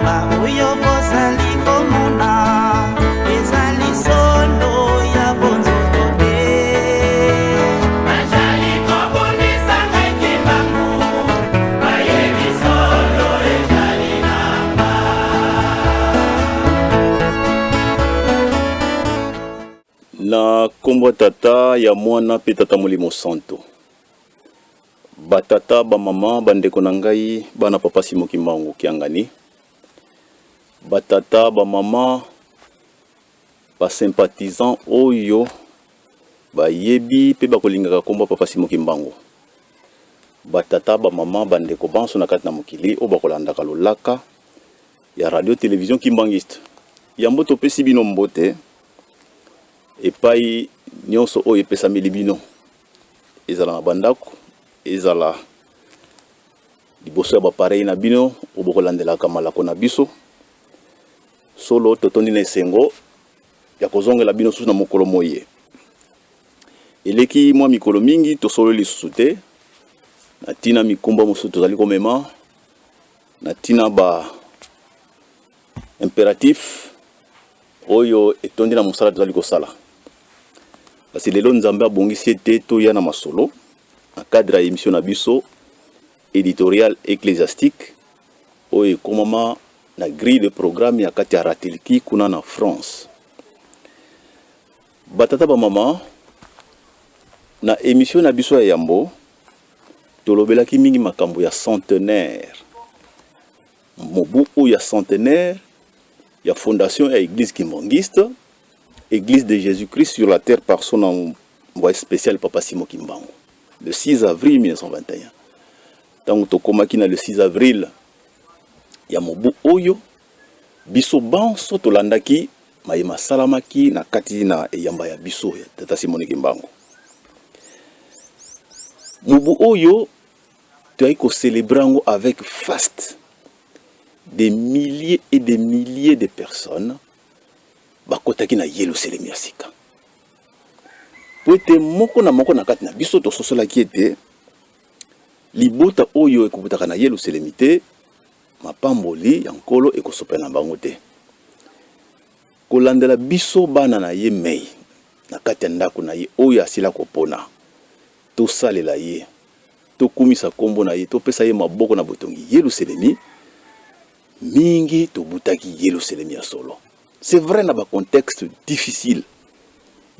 Baoyo bozali komona ezali solo ya bonzoto te. Bazali kobundisa ngai Kimbangu, bayebi solo ezali na nga. Na nkombo ya Tata, ya Mwana mpe Tata Molimo Santo. Ba tata, ba mama, ba ndeko na ngai, bana papa Simon Kimbangu Kiangani, ba tata, ba mama, ba sympathisants oyo bayebi pe bakolingaka kombo ya papa Simon Kimbangu, ba tata, ba mama, ba ndeko banso na kati na mokili oyo bakolandaka lolaka ya radio television Kimbanguiste. Yambo topesi bino mbote epai nyonso oyo epesameli bino. Ezala na bandako, ezala liboso ya bapareyi na bino oyo bokolandelaka malako na biso. Solo totondi na esengo ya kozongela bino susu na mokolo moye. Eleki mwa mikolo mingi tosololi lisusu te na ntina mikumba mosusu tozali komema, na ntina ba imperatif oyo etondi na mosala tozali kosala. Kasi lelo Nzambe abongisi ete toya na masolo na cadre ya emission na biso editorial ecclesiastique oyo ekomama na grille de programme ya kati ya Ratelki kuna na France. Batata ba mama, na emission na biso ya yambo tolobelaki mingi makambo ya centenaire, mobu oyo ya centenaire ya fondation ya Eglise Kimbanguiste, Eglise de Jésus-Christ sur la terre par son envoyé spécial Papa Simon Kimbangu, le 6 avril 1921. Tango tokomaki na le 6 avril ya mobu oyo, biso banso tolandaki maye masalamaki na kati na eyamba ya biso ya Tata Simon Kimbangu. Mobu oyo toyaki ko celebrer yango avec faste. Des milliers et des milliers de personnes bakotaki na Yelusalemi ya sika. Mpo ete moko na moko na kati na biso tososolaki ete libota oyo ekokutaka na Yelusalemi te, mapamboli ya Nkolo ekosopela na bango te. Kolandela biso bana na ye mei na kati ya ndako na ye oyo asila kopona, tosalela ye, tokumisa nkombo na ye, topesa ye maboko na botongi Yelusalemi, mingi tobutaki Yelusalemi ya solo. C'est vrai na ba contexte difficile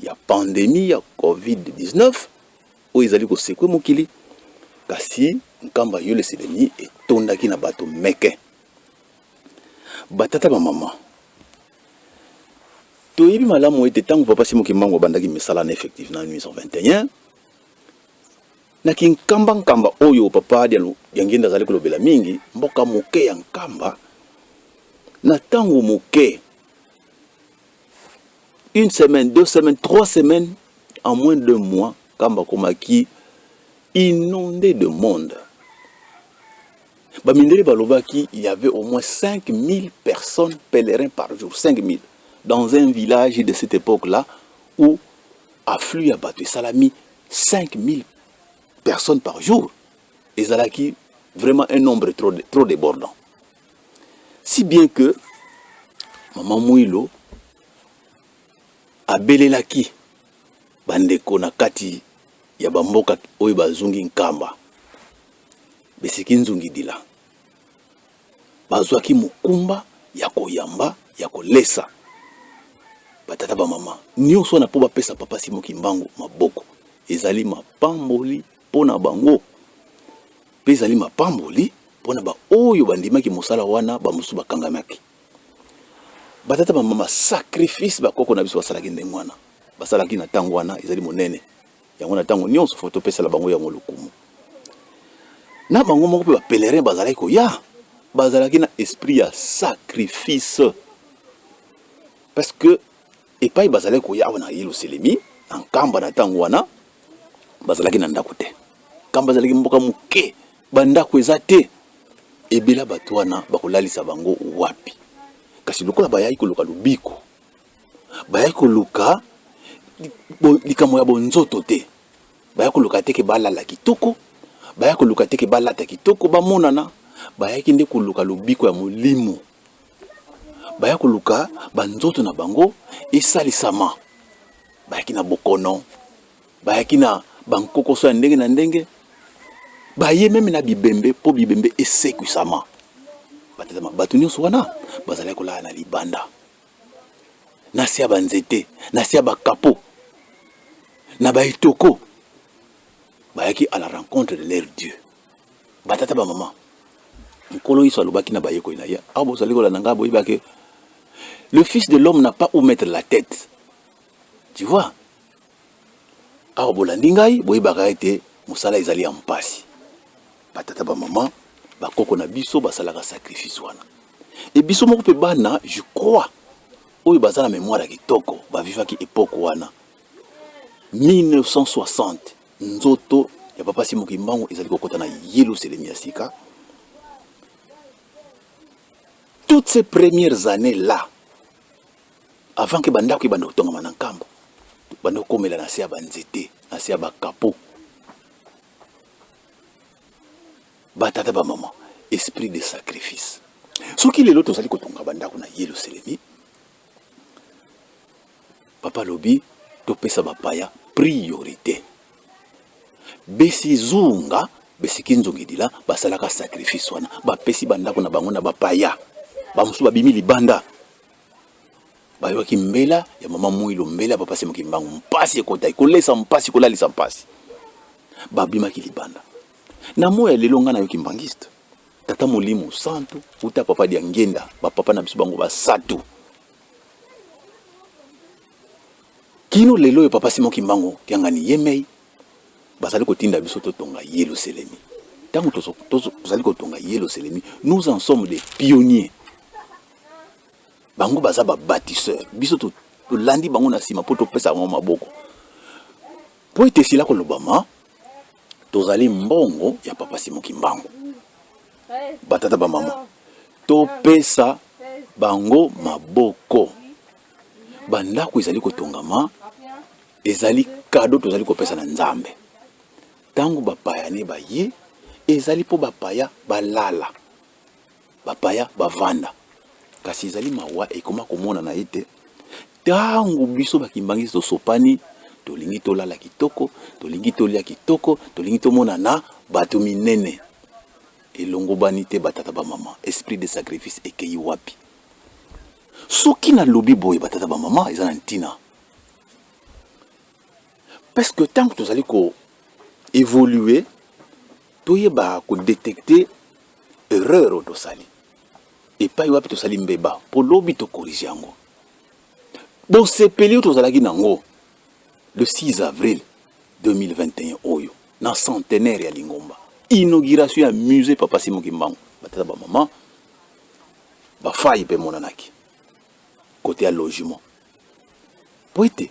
ya pandemie ya Covid-19 oyo ezali kosekwe mokili, kasi nkamba Yelusalemi etondaki na bato meke. Batata ba mama, toyebi malamu ete ntango Papa Simon Kimbangu abandaki misala na effectif na 1921, na kinkamba nkamba oyo Papa Diangienda azali kolobela mingi, mboka moke ya Nkamba, na ntango moke, une semaine, deux semaines, trois semaines, en moins de deux mois, Nkamba akomaki inondé de monde. Bamindele balobaki, il y avait au moins 5000 personnes pèlerins par jour, 5000 dans un village de cette époque-là où afflux ya bato esalami 5000 personnes par jour, ezalaki vraiment un nombre trop, trop débordant. Si bien que Maman Mwilo abelelaki bandeko na kati ya bamboka oyo bazungi Nkamba, besiki nzungidila, bazwaki mokumba ya koyamba ya kolesa batata bamama nyonso wana mpo bapesa Papa Simon Kimbangu maboko. Ezali mapamboli mpo na bango mpe ezali mapamboli mpo na baoyo bandimaki mosala wana, bamosusu bakangamaki. Batata bamama, sacrifice bakoko na biso basalaki ndenge wana, basalaki na ntango wana ezali monene. Yango na ntango nyonso fo topesela bango yango lokumu. Na bango moko mpe ba pèlerin bazalaki koya, bazalaki na esprit ya sacrifice, parce que epai bazalaki koya awa na Yelusalemi na Nkamba na ntango wana bazalaki na ndako te. Nkamba ezalaki mboka moke, bandako eza te. Ebela bato wana bakolalisa bango wapi? Kasi lokola bayaki koluka lobiko, bayaki koluka likambo ya bonzoto te, bayaki koluka te ke balala kitoko, bayaki koluka te ke balata kitoko bamonana, bayaki nde koluka lobiko ya molimo. Baya koluka banzoto na bango esalisama. Bayaki na bokono, bayaki na bankokoso ya ndenge na ndenge, baye meme na bibembe mpo bibembe esekwisama. Batatama, bato nyonso wana bazalaki kolala na libanda, na se ya banzete, na se ya bakapo, na baetoko. Bayaki à la rencontre de leur Dieu. Batata bamama, Nkolo Yesu alobaki na bayekoli na ye, awa bozali kolanda ngai, boyeba ke le Fils de l'homme n'a pas où mettre la tête. Tu vois? Awa bolandi ngai, boyebaka ete mosala ezali ya mpasi. Batata bamama, bakoko na biso basalaka sacrifice wana. E biso moko mpe bana, je crois, oyo baza na memoire ya kitoko, bavivaki epoque wana. 1960 nzoto ya papa Simon Kimbangu ezali kokota na Yelusalemi ya sika. Toutes ces premières années là, avant que bandako ebanda kotongama na nkambo, banda kokomela na se ya banzete, na se ya bakapo. Batata bamama, esprit de sacrifice. Soki lelo tozali kotonga bandako na Yelusalemi, Papa alobi topesa bapaya priorite. Besi zunga besi kinzongidila basalaka sacrifice wana, bapesi bandako na bango na bapaya. Bamosusu babimi libanda, bayokaki mbela ya mama Mwilo, mbela ya papa Simon Kimbangu, mpasi ekotaki kolesa mpasi kolalisa mpasi, babimaki libanda. Na moya lelo ngai nayoki mbangiste tata molimo santu uta papa Diangienda, bapapa na biso bango basatu Kino lelo oyo papa Simon Kimbangu Kiangani ye mei bazali kotinda biso totonga Yelusalemi. Ntango tozali kotonga Yelusalemi, nous en sommes des pionniers. Bango baza ba bâtisseurs, biso tolandi bango na nsima mpo topesa bango maboko. Mpo ete esila kolobama, tozali mbongo ya papa Simon Kimbangu. Batata bamama, topesa bango maboko. Bandako ezali kotongama, ezali kado tozali kopesa na Nzambe. Ntango bapaya ne baye, ezali mpo bapaya balala, bapaya bavanda. Kasi ezali mawa ekoma komonana ete ntango biso bakimbangisi tosopani, tolingi tolala kitoko, tolingi tolia kitoko, tolingi tomonana bato minene. Elongobani te batata bamama, esprit de sacrifice ekei wapi? Soki nalobi boye batata bamama, eza na ntina. Parce que ntango tozali ko évoluer, toyeba ko détecter erreur oyo tosali, epai wapi tosali mbeba, mpo lobi tokorige yango. Bosepeli oyo tozalaki nango le 6 avril 2021 oyo na centenaire ya lingomba, inauguration ya musée Papa Simon Kimbangu, batata bamama, bafai mpe emonanaki kote ya logement, po ete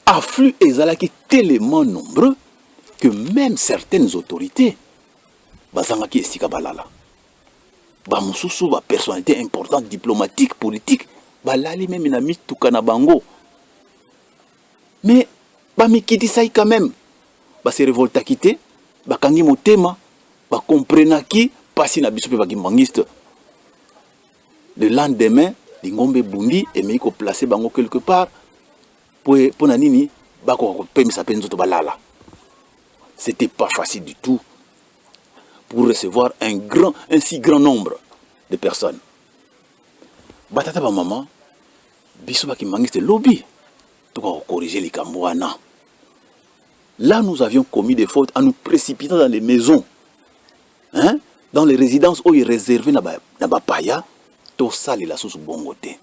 afflux ezalaki tellement nombreux que même certaines autorités bazangaki esika balala. Bamosusu ba personnalité importante diplomatique politique balali meme na mituka na bango, mais bamikitisaki quand même, ba se révoltaki te, bakangi motema, bakomprenaki pasi na biso mpe bakimbangiste. Le lendemain lingomba ebundi, emei koplace bango quelque part mpo na nini bakoka kopemisa mpe nzoto balala. C'était pas facile du tout pour recevoir un si grand nombre de personnes. Batata bamama, biso bakimbangiste lobi tokoka kokorige likambo wana. Là nous avions commis des fautes en nous précipitant dans les maisons, hein, dans les résidences oyo réservées na bapaya. Tosalela susu bongo te.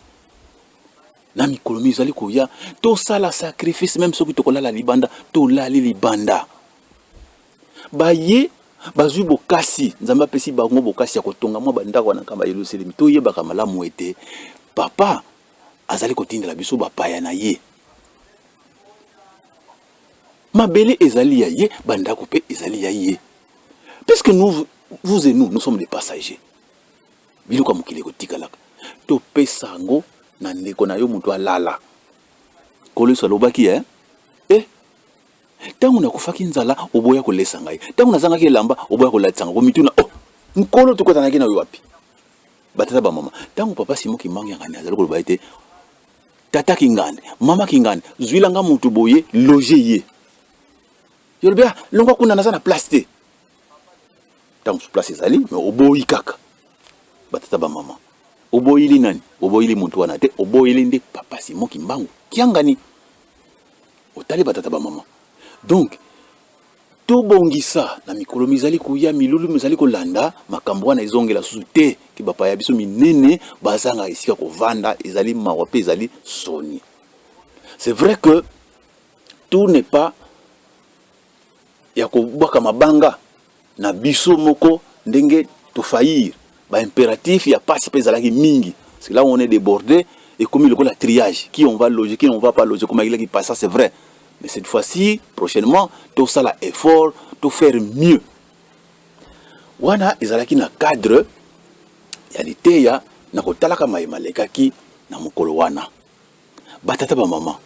Na mikolo mizali koya, tosala sacrifice, même soki tokolala libanda, tolali libanda. Baye bazwi bokasi, Nzambe apesi bango bokasi ya kotonga mwa bandako na nkamba Yelusalemi. Toyebaka malamu ete papa azali kotindela biso bapaya na ye. Mabele ezali ya ye, bandako mpe ezali ya ye. Puisque nous, vous et nous, nous sommes des passagers. Biloko ya mokili ekotikalaka. Topesa yango na ndeko na yo moto alala. Nkolo Yesu alobaki, eh? Eh, ntango nakufaki nzala, oboya kolesa ngai. Ntango nazangaki elamba, oboya kolatisa ngai. Komituna, oh, Nkolo, tokotanaki na yo wapi? Batata bamama, ntango papa Simon Kimbangu Kiangani azali koloba ete tata Kingani, mama Kingani, zwilanga motu boye, loge ye, yolobi ah, longwa kuna, naza na place te. Ntango mosusu place ezali, mais oboyi kaka. Batata bamama, oboyili nani? Oboyili motu wana te, oboyili nde papa Simon Kimbangu Kiangani. Otali, batata bamama, donc tobongisa na mikolo mizali koya, milulu mizali kolanda, makambo wana ezongela susu te, ke bapaya biso minene bazanga esika kovanda. Ezali mawa mpe ezali soni. C'est vrai que tout n'est pas ya kobwaka mabanga na biso moko ndenge tofaillir. Baimpératif ya pasi mpe ezalaki mingi, parce que là où on est débordé, ekomi lokola triage: qui on va loger, qui on va pas loger, comme qui passe. Ça, c'est vrai, mais cette fois-ci, prochainement, tosala effort to faire mieux. Wana ezalaki na cadre ya liteya na kotalaka mayema alekaki na mokolo wana. Batata bamama,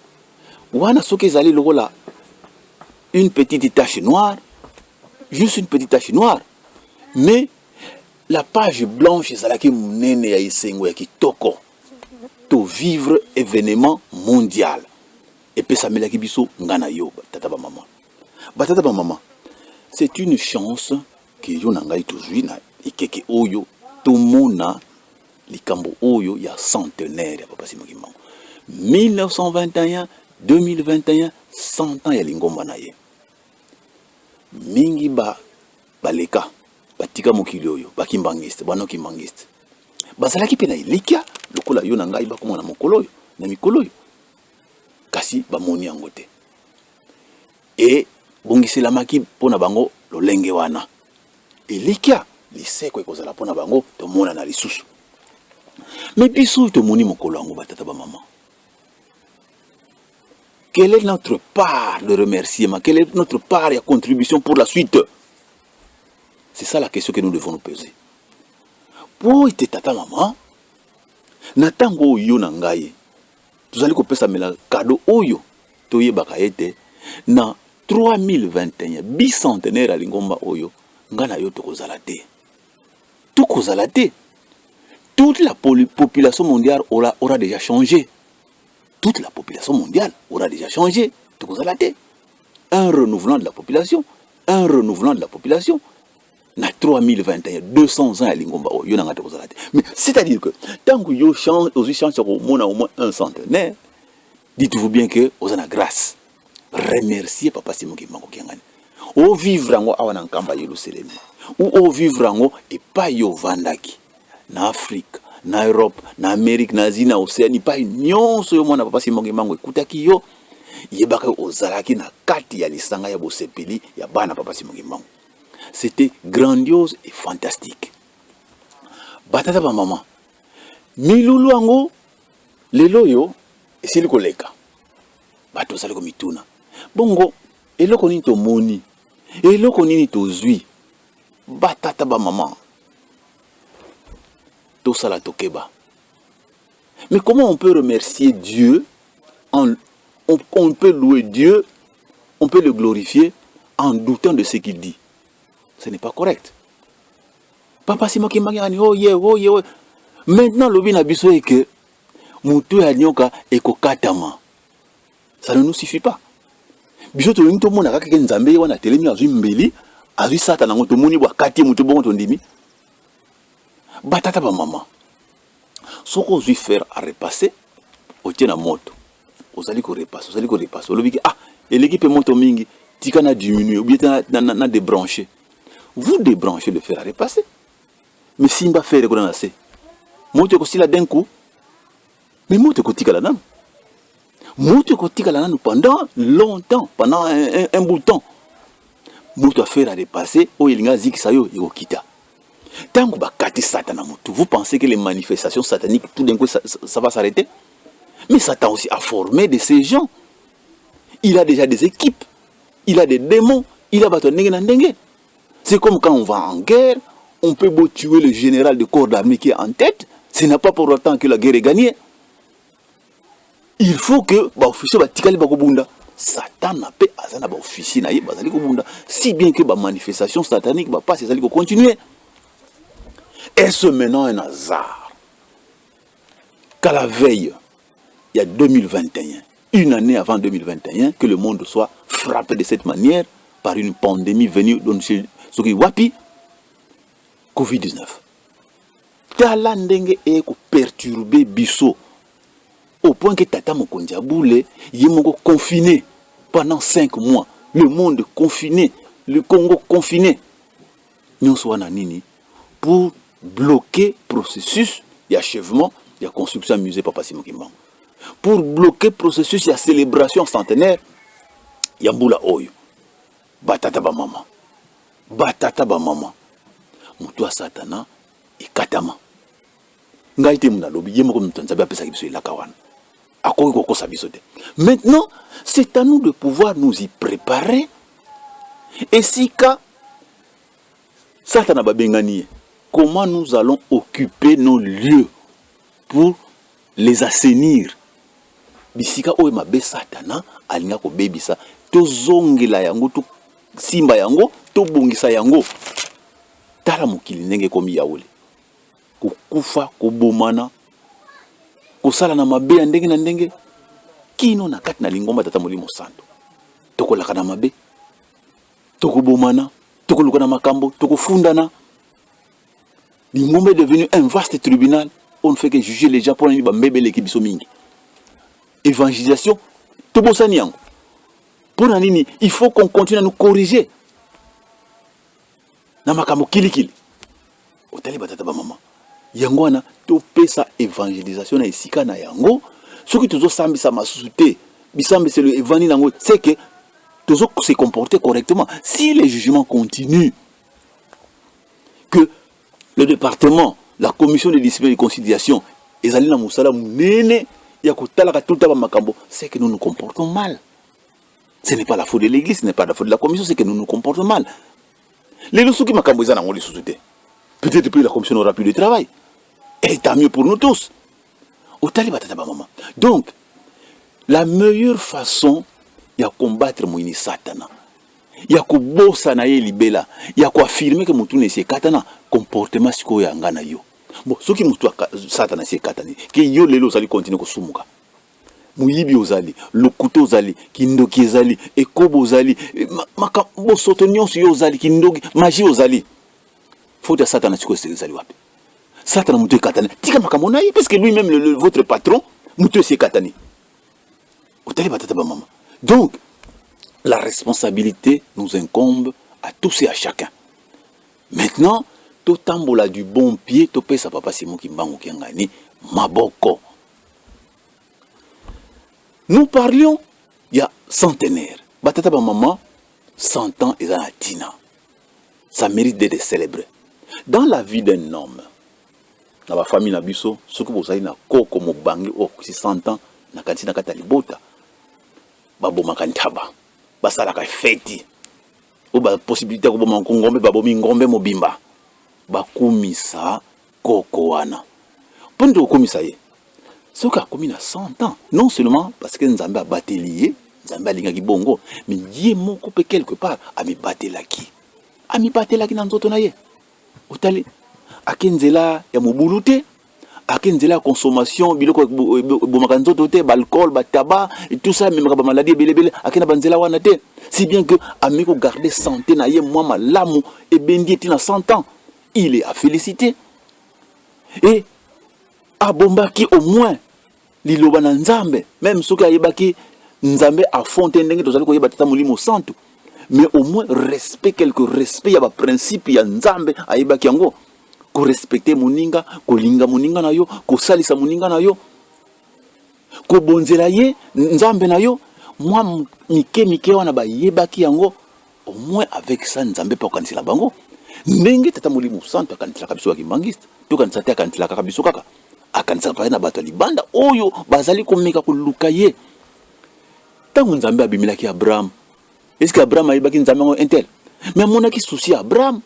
wana soki ezali lokola une petite tache noire, juste une petite tache noire, mais la page blanche ezalaki monene ya esengo ya kitoko. Tovivre événement mondial epesamelaki biso, nga na yo, tata bamama. Batata bamama, c'est une chance ke yo na ngai tozwi na ekeke oyo tomona likambo oyo ya centenaire ya papa Simon Kimbangu, 1921 2021, 100 ans ya lingomba na ye. Mingi ba baleka, batika mokili oyo, bakimbangiste, bano kimbangiste, bazalaki mpe na elikya lokola yo na ngai bakoma na mokolo oyo, na mikolo oyo, kasi bamoni yango te. Ebongiselamaki mpo na bango lolenge wana, elikya liseko ekozala mpo na bango, tomonana lisusu. Mais biso oyo tomoni mokolo yango, batata bamama, quelle est notre part de remerciement? Quelle est notre part de contribution pour la suite? C'est ça la question que nous devons nous poser. Po ete tata mama, na ntango oyo yo na ngai tozali kopesamela cadeau oyo, toyebaka ete na 3021, bicentenaire ya lingomba oyo, ngai na yo tokozala te, tokozala te. Toute la population mondiale aura déjà changé. Toute la population mondiale aura déjà changé, tokozala te. Un renouvelant de la population, un renouvelant de la population na 3021, 200 ans ya lingomba oyo, yo na ngai tokozala te. Mais c'est-à-dire que ntango yo chance, ozwi chance ya komona au moins un centenaire, dites-vous bien que oza na grâce. Remercier papa Simon Kimbangu Kiangani. Ovivre yango awa na Nkamba Yelusalemi ou ovivre yango epai yo ovandaki, na Afrique, na Europe, na Amérique, na Asie, na Océanie, epai nyonso yo mwana papa Simon Kimbangu ekutaki yo, yebaka ozalaki na kati ya lisanga ya bosepeli ya bana papa Simon Kimbangu. C'était grandiose et fantastique. Batata bamama, milulu yango lelo oyo esili koleka, bato bazali komituna bongo eloko nini tomoni, eloko nini tozwi. Batata bamama, tosala tokeba. Mais comment on peut remercier Dieu on peut louer Dieu, on peut le glorifier en doutant de ce qu'il dit? Ce n'est pas correct. Papa Simon Kimbangu, oh yeah, oh yeah, oh. Maintenant lobi na biso eke motu ya nyoka ekokatama, ça ne nous suffit pas. Biso tolingi tomona kaka ke Nzambe ye wana atelemi, azwi mbeli, azwi Satana yango, tomoni bwa kati ye motu, bongo tondimi. Batata bamama, soki ozwi fer à repasser, otie na moto, ozali korepasser, ozali korepasser, olobi ke ah, eleki mpe moto mingi, tika na diminuer ou bien na débrancher. Vous débranchez le fer à repasser, mais simba fer ekona na se, moto ekosila d'un coup, mais moto ekotikala nanu, moto ekotikala nanu pendant longtemps, pendant un bout de temps. Moto ya fer à repasser oyo elingi azikisa yo ekokita. Ntango bakati Satan na motu, vous pensez que les manifestations sataniques, tout d'un coup, ça va s'arrêter? Mais Satan aussi a formé de ces gens, il a déjà des équipes, il a des démons, il a bato ndenge na ndenge. C'est comme quand on va en guerre, on peut beau tuer le général de corps d'armée qui est en tête, ce n'est pas pour autant que la guerre est gagnée. Il faut que baofficier batikali bakobunda. Satan na mpe aza na baofficier na ye, bazali kobunda, si bien que bamanifestation satanique, bapasi ezali kocontinue. Est-ce maintenant un hasard qu'à la veille, il y a 2021, une année avant 2021, que le monde soit frappé de cette manière par une pandémie venue de soki wapi, Covid-19? Tala ndenge ekoperturber biso au point que tata mokonzi abule ye moko confiné pendant 5 mois, le monde confiné, le Congo confiné. Nyonso wana nini? Pour bloquer processus ya achèvement ya construction ya musée Papa Simon Kimbangu, pour bloquer processus ya célébration centenaire ya mbula oyo. Batata, bamama, batata, bamama, moto ya Satana ekatama. Ngai te nalobi, ye moko moto Nzambe apesaki biso elaka wana, akoki kokosa biso te. Maintenant, c'est à nous de pouvoir nous y préparer. Esika Satana babengani ye, comment nous allons occuper nos lieux pour les assainir? Bisika oyo mabe Satana alinga kobebisa, tozongela yango, tosimba yango, tobongisa yango. Tala mokili ndenge ekomi yaole, kokufa, kobomana, kosala na mabe ya ndenge na ndenge, kino na kati na lingomba Tata Molimo Santo. Tokolaka na mabe, tokobomana, tokoluka na makambo, tokofundana. Lingomba est devenu un vaste tribunal. On ne fait que juger les gens. Mpona nini? Bambebe eleki biso mingi. Évangélisation tobosani yango. Mpona nini? Il faut qu'on continue à nous corriger na makambo kilikili. Otali, batata, bamama, yango wana topesa évangélisation na esika na yango. Soki tozosambisa masusu te, bisambiselo evandi nango, c'est que tozo se comporter correctement. Si les jugements continuent, que le département, la commission de discipline et de conciliation ezali na mosala monene ya kotalaka tuta bamakambo, c'est que nous nous comportons mal. Ce n'est pas la faute de l'église, ce n'est pas la faute de la commission, c'est que nous nous comportons mal. Lelo soki makambo eza nango lisusu te, peut-être plus la commission n'aura plus de travail, et tant mieux pour nous tous. Otali, batata, bamama, donc la meilleure façon ya combattre moyini Satana, ya kobosana ye libela, ya koaffirmer ke motu na esi ekatana, comportement sikoyo ya nga na yo. Bon, soki motu Satana esi ekatani, ke yo lelo ozali continuer kosumuka, moyibi ozali, lokuta ozali, kindoki ezali, ekobo ozali, bosoto nyonso yo ozali, kindoki, magie ozali, faute ya Satana sikoyo ezali wapi? Satana motu ekatani, tika makambo na ye, parce que lui-même votre patron, motu esi ekatani. Otali, batata, bamama, donc la responsabilité nous incombe à tous et à chacun. Maintenant, totambola du bon pied, topesa Papa Simon Kimbangu Kiangani maboko. Nous parlions ya centenaire. Batata, bamama, 100 ans eza na ntina, ça mérite d'être célébré. Dans la vie d'un homme, na bafamille na biso, soki bozali na koko mobange oyo akokisi 100 ans, nakanisi na kati ya libota babomaka ntaba, basalaka feti oyo bapossibilité ya koboma ngombe, babomi ngombe mobimba, bakumisa koko wana. Mpo nini tokokumisa ye soki akomi na 100 ans? Non seulement parce que Nzambe abateli ye, Nzambe alingaki bongo, mais ye moko mpe quelque part amibatelaki, amibatelaki na nzoto na ye. Otali, ake nzela ya mobulu te, ake nzela ya consommation biloko ebomaka nzoto te, baalcool, bataba, tout ça ememaka bamaladi ebelebele, ake na banzela wana te, si bien que ameki kogarder santé na ye mwa malamu, ebendi eti na 100 ans. Il est à féliciter. Et abombaki au moins liloba na Nzambe, même soki ayebaki Nzambe à fond te ndenge tozali koyeba Tata Molimo Santu, mais au moins respect, quelque respect ya baprincipe ya Nzambe ayebaki yango: korespecter moninga, kolinga moninga na yo, kosalisa moninga na yo, kobonzela ye Nzambe na yo. Mwa mike mike wana bayebaki yango. Au moins avec ça, Nzambe mpe akanisela bango ndenge Tata Molimo Santu akaniselaka biso bakimbangiste. Tokanisa te akaniselaka biso kaka, akanisaka mpe na bato ya libanda oyo bazali komeka koluka ye. Ntango Nzambe abimelaki Abraham, eske Abraham ayebaki Nzambe yango intel? Mais amonaki souci ya Abraham.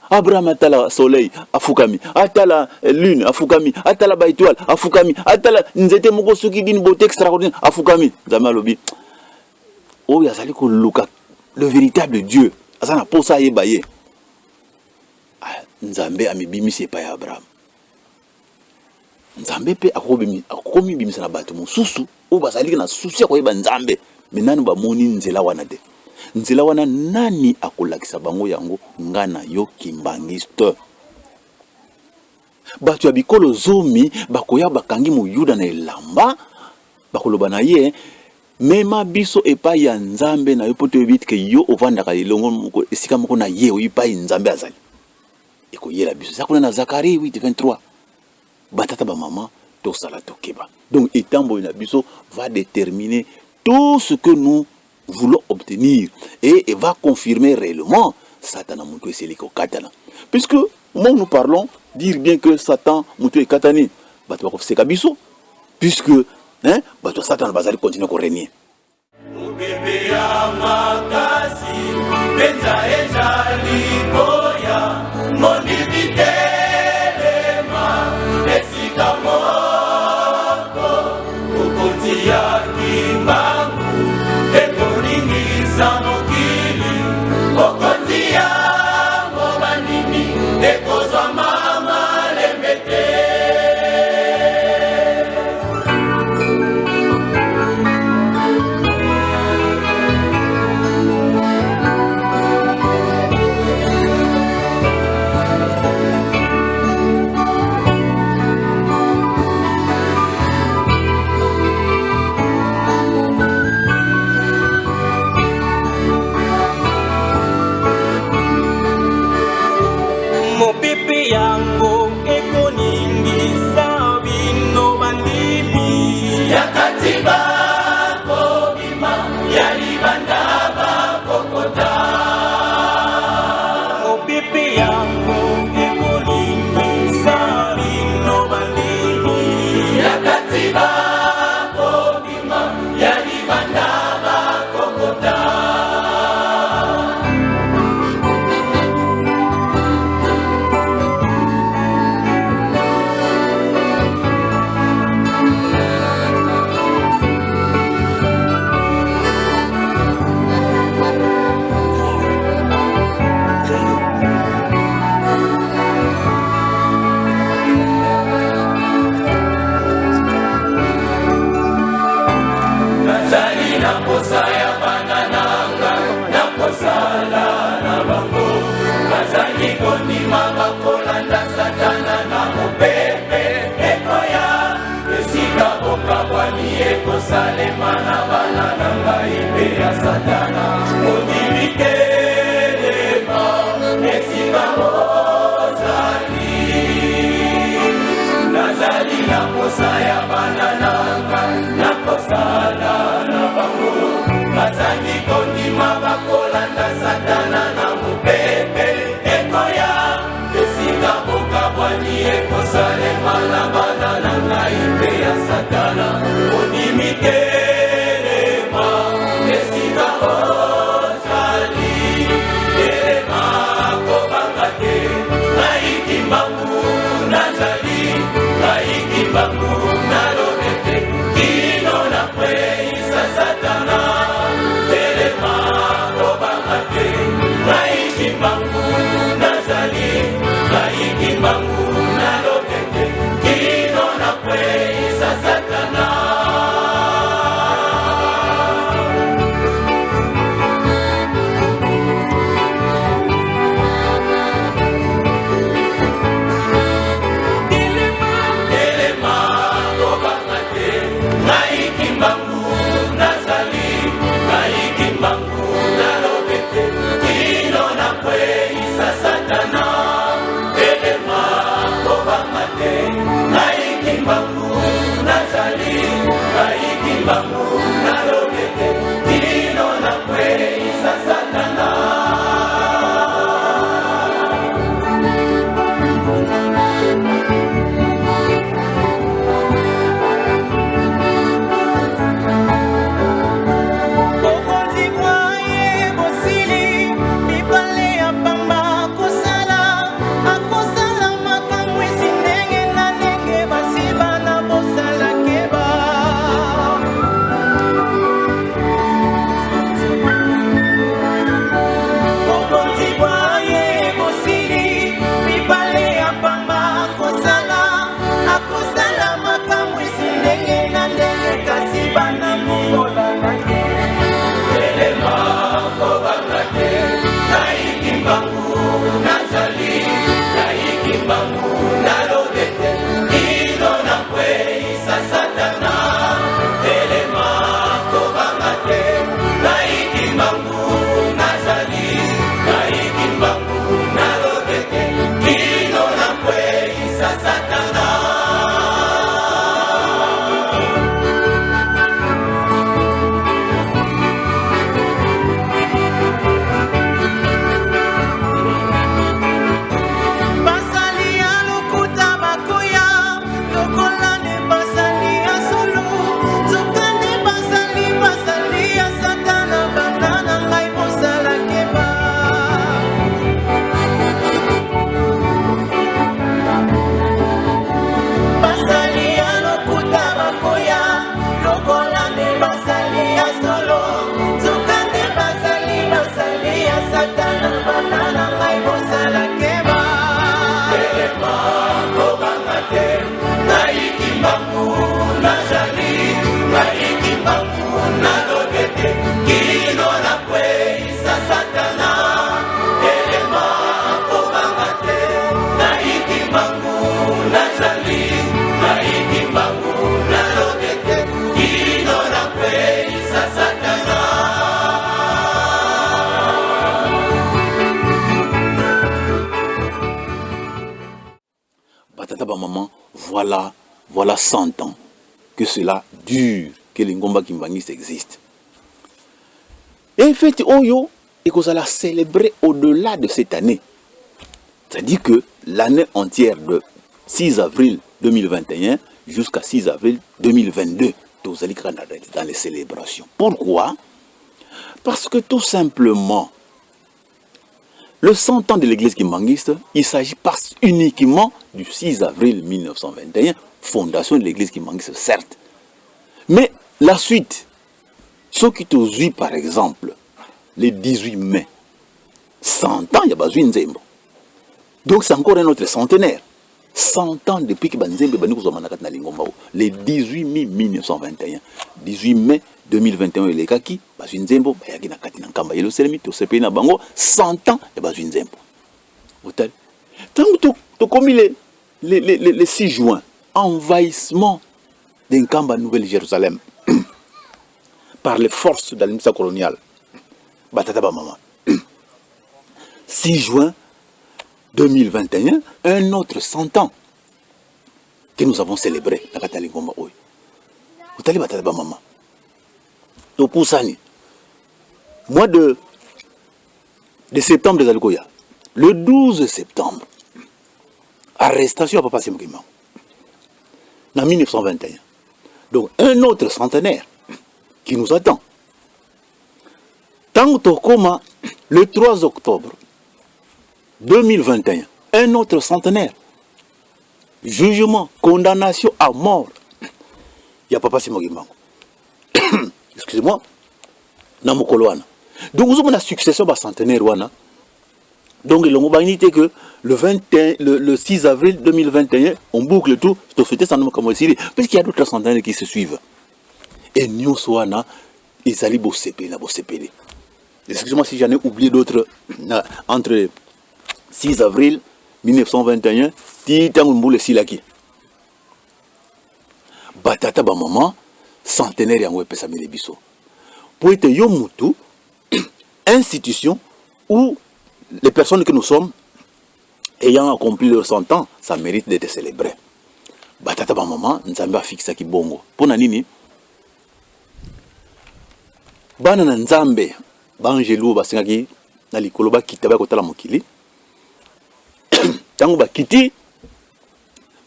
Abraham atala soleil, afukami, atala lune, afukami, atala baétoile, afukami, atala nzete moko soki dini beauté extraordinaire, afukami. Nzambe alobi: oyo azali koluka le véritable Dieu, aza na posa ayeba ye. Ah, Nzambe amibimisi epai ya Abraham. Nzambe mpe akomibimisa na bato mosusu oyo bazali na susi ya koyeba Nzambe, me nanu bamoni nzela wana te. Nzela wana nani akolakisa bango yango? Nga na yo Kimbanguiste. Bato ya bikolo zomi bakoya, bakangi Moyuda na elamba, bakoloba na ye, mema biso epai ya Nzambe na yo, mpo toyebi ete yo ovandaka elongo moko, esika moko na ye, oyebi epai Nzambe azali. Ekoyela biso eza kuna na Zacharie 8:23. Batata bamama, tosala tokeba. Donc etamboli na biso va déterminer tout ce que nous voulons obtenir et, et va confirmer réellement Satan na mutu esili kokatana. Puisque moi nous parlons, dire bien que Satan mutu ekatani, bato bakoseka biso, puisque hein, bato ya Satan bazali continuer ko régner. Mopepe ya makasi mpenza ezali koya, mondimi telema esika moko, bokonzi ya Kimbangu ekoningisa mokili, bokonzi yango bandimi ekozwama malembe te. Mopepe yango ekoningisa bino bandimi. Ya kati bakobima, ya libanda bakokota. Mopepe yango ekoningisa bino bandimi. Ya kati bakobima, ya libanda bakokota. Nazali na posa ya bana na ngai, nakosala na bango. Bazali kondima bakolanda Satana na mopepe ekoya. Esika bokabwani ekosalema na bana na ngai mpe ya Satana. Mondimi telema esika ozali. Nazali na posa ya bana na ngai, nakosala na bango. Bazangi kondima bakolanda Satana na mopepe ekoya. Esika bokabwani ekosalema na bana na ngai mpe ya Satana. Ondimi telema esika ozali. Telema, kobanga te, ngai Kimbangu nazali, ngai Kimbangu nalobi te, kino nakweyisa Satana. Telema, kobanga te, ngai Kimbangu nazali, ngai Kimbangu nalobi te, kino nakweyisa Satana. Telema, kobanga te, ngai Kimbangu nazali, ngai Kimbangu nalobi te, kino nakweyisa Satana. Telema, kobanga te, ngai Kimbangu nazali, ngai Kimbangu nalobi te, kino nakweyisa Satana. Bokonzi bwa ye bosili mibale ya pamba kosala, akosala makamwisi ndenge na ndenge basi bana. Kimbangu nazali, ngai Kimbangu nalobi ete kino nakweyisa Satana, telema kobanga te. Ngai Kimbangu nazali, ngai Kimbangu nalobi ete kino nakweyisa Satana. Batata ba maman, voilà, voilà 100 ans que cela dure, que lingomba kimbanguiste existe. Et fête oyo ekozala célébrer au-delà de cette année. C'est-à-dire que l'année entière de 6 avril 2021 jusqu'à 6 avril 2022, tozali kaka dans les célébrations. Pourquoi? Parce que tout simplement, le 100 ans de l'église kimbanguiste, il s'agit pas uniquement du 6 avril 1921, fondation de l'église kimbanguiste, certes. Mais la suite, ce qui tozwi par exemple, le 18 mai, 100 ans, il y a bazwi nzembo. Donc c'est encore un autre centenaire. 100 ans depuis que banzembe bandi kozwama na kati na lingomba oyo. Le 18 mai 1921, 18 mai 2021 elekaki, bazwi nzembo, bayaki na kati na nkamba Yelusalemi, tosepeli na bango 100 ans ya bazwi nzembo. Otali. Tango tokomi le 6 juin, envahissement de Nkamba Nouvelle-Jérusalem par les forces de l'administration coloniale. Batata ba mama. 6 juin 2021, un autre 100 ans que nous avons célébré na kati ya lingomba oyo. Otali batata ba mama. Topusani. Mois de septembre ezali koya. Le 12 septembre, arrestation ya Papa Simon Kimbangu en 1921. Donc un autre centenaire qui nous attend. Tango tokoma le 3 octobre 2021, un autre centenaire. Jugement, condamnation à mort. Il y a Papa Simon Kimbangu. Excusez-moi. Na mokolo wana. Donc nous avons la succession ba centenaire wana. Donc elongo bangi te que le 21, le 6 avril 2021, on boucle tout, to fêter ça comme esili, parce qu'il y a d'autres centenaires qui se suivent. Et nyonso wana ezali bosepeli na bosepeli. Excusez-moi si j'en ai oublié d'autres entre 6 avril 1921 ti ntango mbula esilaki. Batata ba mama, centenaire yango epesameli biso po ete yo mutu, institution ou les personnes que nous sommes ayant accompli leur 100 ans, ça mérite d'être célébré. Batata ba mama, Nzambe afixaki bongo mpona nini? Bana na Nzambe, baangelu oyo basengaki na likolo bakita baya kotala mokili, ntango bakiti,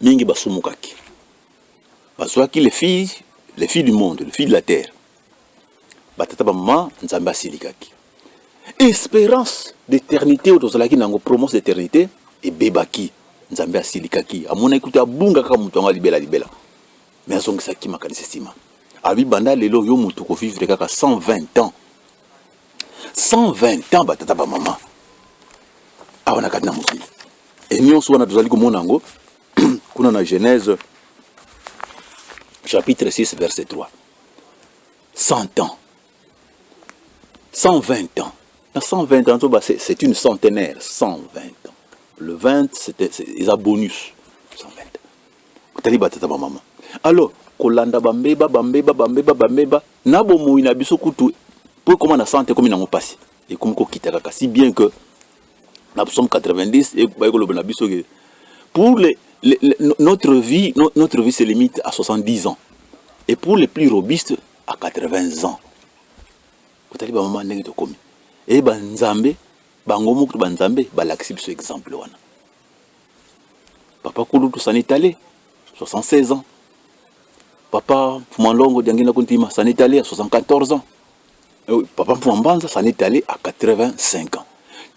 mingi basumukaki, bazwaki les filles du monde, les filles de la terre. Batata bamama, Nzambe asilikaki. Espérance d'éternité oyo tozalaki nango, promesse d'éternité ebebaki. Nzambe asilikaki, amonaki kutu abunga kaka moto yango alibela libela, mais azongisaki makanisi nsima, abi banda lelo yo moto kovivre kaka 120 ans. 120 ans, batata bamama, awa na kati na mokili. E nyonso wana tozali komona yango kuna na Genèse chapitre 6 verset 3. 100 ans, 120 ans, na 120 ans toba, c'est une centenaire. 120 ans, le 20 c'était eza bonus. 120, otali batata bamama. Alors kolanda bambeba, bambeba, bambeba, bambeba na bomoi na biso kutu po ekóma na sante, ekomi nango mpasi, ekomi kokita kaka, si bien que na psaume 90 bayi koloba na biso ke pour les, notre vie se limite à 70 ans et pour les plus robustes à 80 ans. Otali bamama ndenge tokomi. E banzambe bango moko to banzambe balakisi biso exemple wana. Papa kulutu s'en est allé 76 ans, papa Fumalongo Diangenda Kuntima s'en est allé à 74 ans, papa Mfumambanza s'en est allé à 85 ans.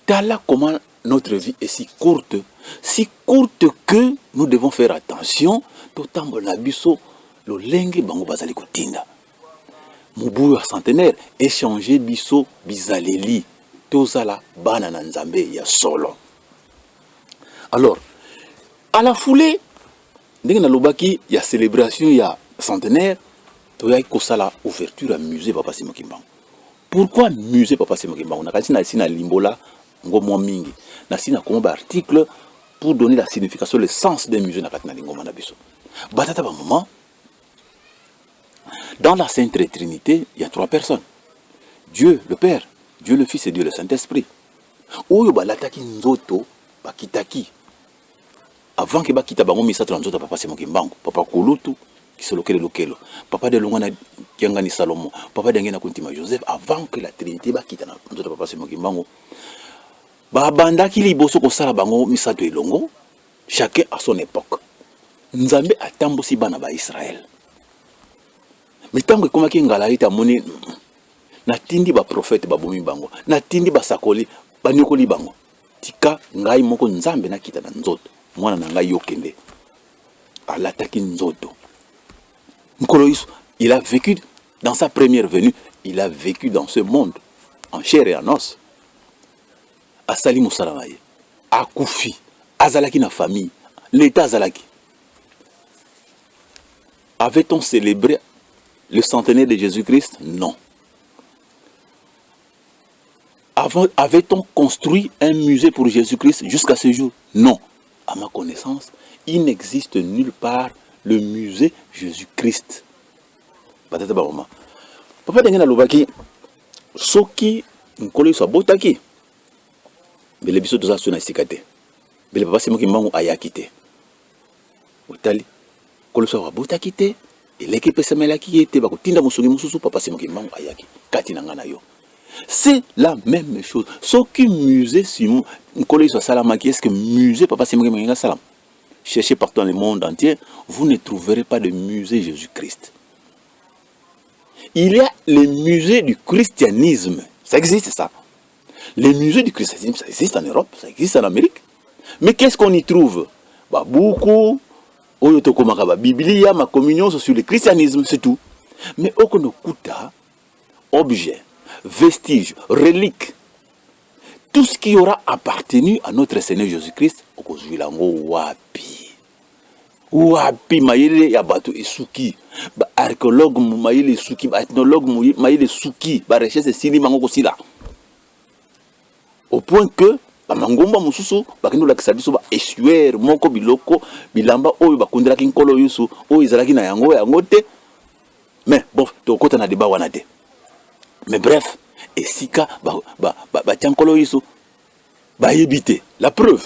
Tala comment notre vie est si courte, si courte que nous devons faire attention. Totambola na biso lolenge bango bazali kotinda. Mobu ya centenaire échange biso bizaleli, tozala bana na Nzambe ya solo. Alors à la foulée Ndenge nalobaki ya celebration ya centenaire, toyaki kosala ouverture ya musée Papa Simon Kimbangu. Pourquoi musée Papa Simon Kimbangu? Nakanisi na esi na limbola ngo mwa mingi, nasi nakoma ba article pour donner la signification, le sens d'un musée na kati na lingomba na biso. Batata ba maman, dans la Sainte Trinité, il y a trois personnes: Dieu le Père, Dieu le Fils et Dieu le Saint-Esprit. Oyo balataki nzoto, bakitaki avant ke bakita bango misato na nzoto ya Papa Simon Kimbangu, Papa Kulutu Kisolokele Lukelo, Papa de Longwana Kiangani Salomo, Papa Dengena Kuntima Joseph. Avant que la Trinité bakita na nzoto ya Papa Simon Kimbangu, babandaki liboso kosala bango misato elongo, chacun à son époque. Nzambe atambusi bana ba Israël, mais ntango ekomaki ngala ete amoni natindi baprofete, babomi bango, natindi basakoli, banyokoli bango, tika ngai moko Nzambe nakita na nzoto mwana na ngai yokende. Alataki nzoto Nkolo Yesu. Il a vécu dans sa première venue, il a vécu dans ce monde en chair et en os. Asali mosala na ye, akufi, azalaki na famille, l'État azalaki. Avait-on célébré le centenaire de Jésus-Christ? Non. Avait-on construit un musée pour Jésus-Christ jusqu'à ce jour? Non. À ma connaissance, il n'existe nulle part le musée Jésus-Christ. Batata bamama, papa ndenge nalobaki, soki Nkolo Yesu abotaki, mbele biso toza so na esika te, mbele Papa Simon Kimbangu ayaki te. Otali, Nkolo Yesu abotaki te, eleki epesamelaki ye te, bakotinda mosungi mosusu. Papa Simon Kimbangu ayaki kati na ngai na yo. C'est la même chose. Soki musée Simon Nkolo Yesu asalamaki, est ce que musée Papa Simon Kimbangu asalama? Cherchez partout dans le monde entier, vous ne trouverez pas de musée Jésus-Christ. Il y a le musée du christianisme, ça existe, ça. Les musées du christianisme, ça existe en Europe, ça existe en Amérique. Mais qu'est-ce qu'on y trouve? Babuku oyo tokomaka, babiblia, makomi nyonso sur le christianisme, c'est tout. Mais okonokuta objet, vestige, relique, tout ce qui aura appartenu à notre Seigneur Jésus-Christ, okozwila yango wapi? Wapi? Mayele ya bato esuki, baarchéologue mayele esuki, baethnologue mayele esuki, barecherche esili bango kosila, au point que bamangomba mosusu bakende kolakisa biso baossuaire moko, biloko, bilamba oyo bakundelaki Nkolo Yesu, oyo ezalaki na yango yango te. Mais bon, tokota na débat wana te. Mais bref, esika batia ba, ba, ba Nkolo Yesu bayebi te. La preuve,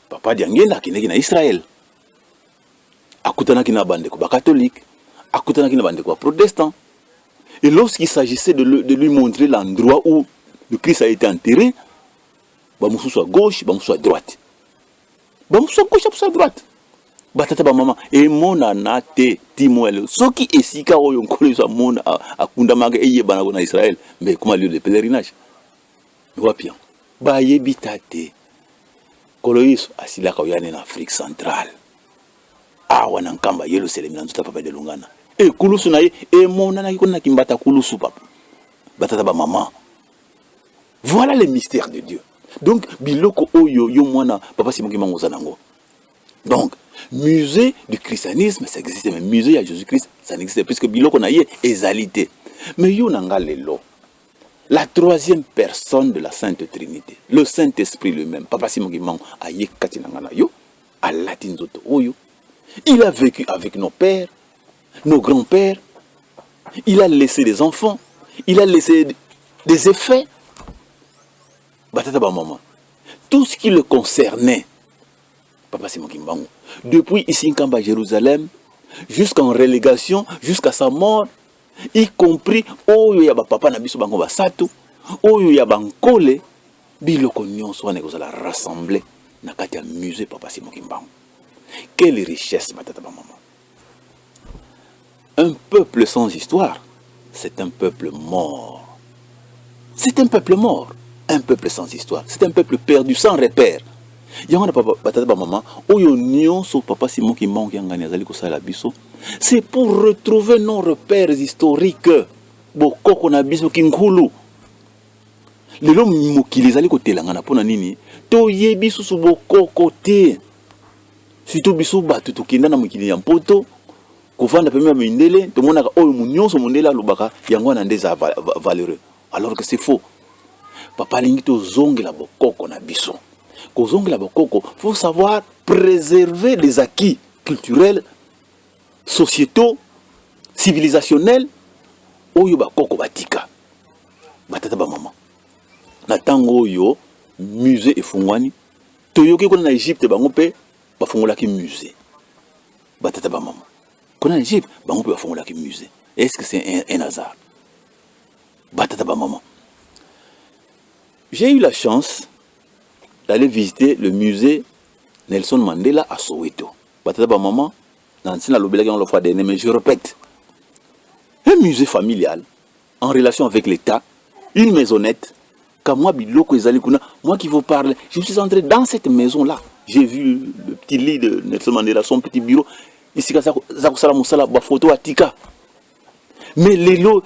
Papa Diangenda akendeki na Israel, akutanaki na bandeko bacatholique, akutanaki na bandeko baprotestant, et lorsqu'il s'agissait de lui montrer l'endroit où le Christ a été enterré, bamosusu à gauche, bamosusu à droite, bamosusu à gauche, bamosusu à droite. Batata bamama, emonana te timoele. Soki esika oyo Nkolo Yesu amona akundamaka eyebanako na Israel, mais ekoma lieu de pèlerinage, wapi yango? Bayebi ta te. Nkolo Yesu asilaka oyane na Afrique centrale awa na Nkamba, Yelusalemi, na nzoto ya Papa Delungana. Ekulusu na ye emonanaki kuna na Kimbata kulusu. Papa, batata bamama, voilà le mystère de Dieu. Donc biloko oyo yo mwana Papa Simon Kimbangu oza nango. Donc musée du christianisme, ça existe, mais musée ya Jésus-Christ, ça n'existe, puisque biloko na ye ezali te. Mais yo na nga lelo, la troisième personne de la Sainte Trinité, le Saint-Esprit lui-même, Papa Simon Kimbangu, aye kati na nga na yo, alati nzoto oyo. Il a vécu avec nos pères, nos grands-pères, il a laissé des enfants, il a laissé des effets. Batata bamama, tout ce qui le concernait, Papa Simon Kimbangu, depuis ici Nkamba, Jérusalem, jusqu'en relégation, jusqu'à sa mort, y compris oyo ya bapapa na biso bango basato, oyo ya bankole, biloko nyonso wana ekozala rassemblé na kati ya musée Papa Simon Kimbangu. Quelle richesse, batata bamama! Un peuple sans histoire, c'est un peuple mort. C'est un peuple mort. Un peuple sans histoire, c'est un peuple perdu, sans repère. Yango wana, papa, batata bamama, oyo nyonso Papa Simon Kimbangu Kiangani azali kosala biso, c'est pour retrouver nos repères historiques, bokoko na biso kinkulu. Lelo mokili ezali kotelangana mpona nini? Toyebi susu bokoko te. Surtout biso bato tokenda na mokili ya mpoto kovanda pembeni ya mindele, tomonaka oyo nyonso mondele alobaka yango wana nde eza valeureux, alors que c'est faux. Papa alingi tozongela bokoko na biso. Kozongela bokoko, faut savoir préserver les acquis culturels, sociétaux, civilisationnels oyo bakoko batika. Batata bamama, na ntango oyo musée efungwani, toyoki kuna na Egypte bango mpe bafungolaki musée. Batata bamama, kuna na Egypte bango mpe bafungolaki musée. Est-ce que c'est un hasard? Batata bamama, j'ai eu la chance d'aller visiter le musée Nelson Mandela à Soweto. Batata bamama, na ntina nalobelaki yango la fois dernière, mais je répète, un musée familial en relation avec l'État, une maisonnette, comme moi biloko ezali kuna. Moi qui vous parle, je suis entré dans cette maison là, j'ai vu le petit lit de Nelson Mandela, son petit bureau esika za kosala mosala, bafoto atika. Mais lelo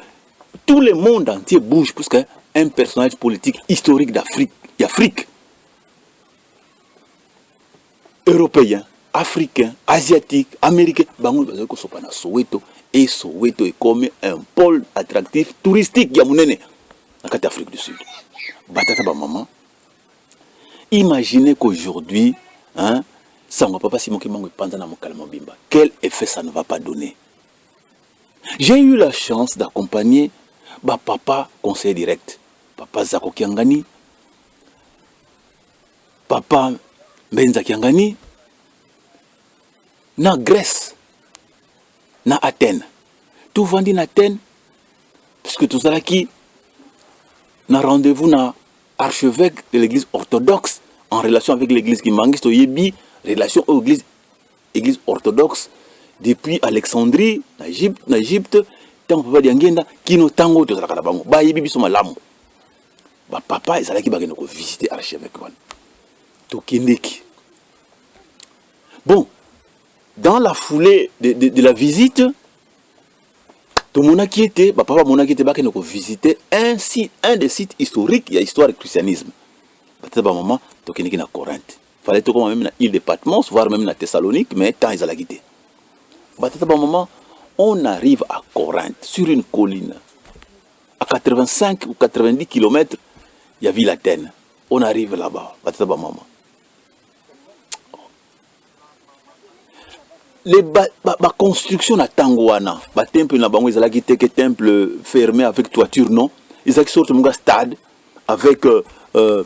tout le monde entier bouge, puisque un personnage politique historique d'Afrique, d'Afrique, européen, africain, asiatique, américain, bango bazali kosopa na Soweto. Et Soweto ekomi un pôle attractif touristique ya monene na kati ya Afrique du Sud. Batata bamama, imaginez qu'aujourd'hui, hein, sango papa Simon Kimbangu epanza na mokala mobimba, quel effet ça ne va pas donner? J'ai eu la chance d'accompagner bapapa conseiller direct, papa Zako Kiangani, papa Mbenza Kiangani, na Grèce, na Athènes. Tovandi na Athènes puisque tozalaki na rendez-vous na archevêque de l'église orthodoxe en relation avec l'église kimbanguiste. Toyebi relation oyo église orthodoxe depuis Alexandrie na Égypte, na Égypte ntango papa Diangenda kino ntango oyo tozalaka na bango, bayebi biso malamu. Bapapa ezalaki bakende kovisite archevêque wana. Tokendeki. Bon, dans la foulée de la visite, tomonaki ete bapapa bamonaki ete bakende kovisite un des sites historiques ya histoire ya christianisme. Batata bamama, tokendeki na Corinthe. Fallait tokoma même na île de Patmos, voire même na Thessalonique, mais temps ezalaki te. Batata bamama, on arrive à Corinthe, sur une colline à 85 ou 90 km ya ville Athènes. On arrive là-bas, batata bamama, les baconstruction ba, ba na ntango wana, batemple na bango ezalaki te ke temple fermé avec toiture, non, ezalaki sorte moko ya stade avec un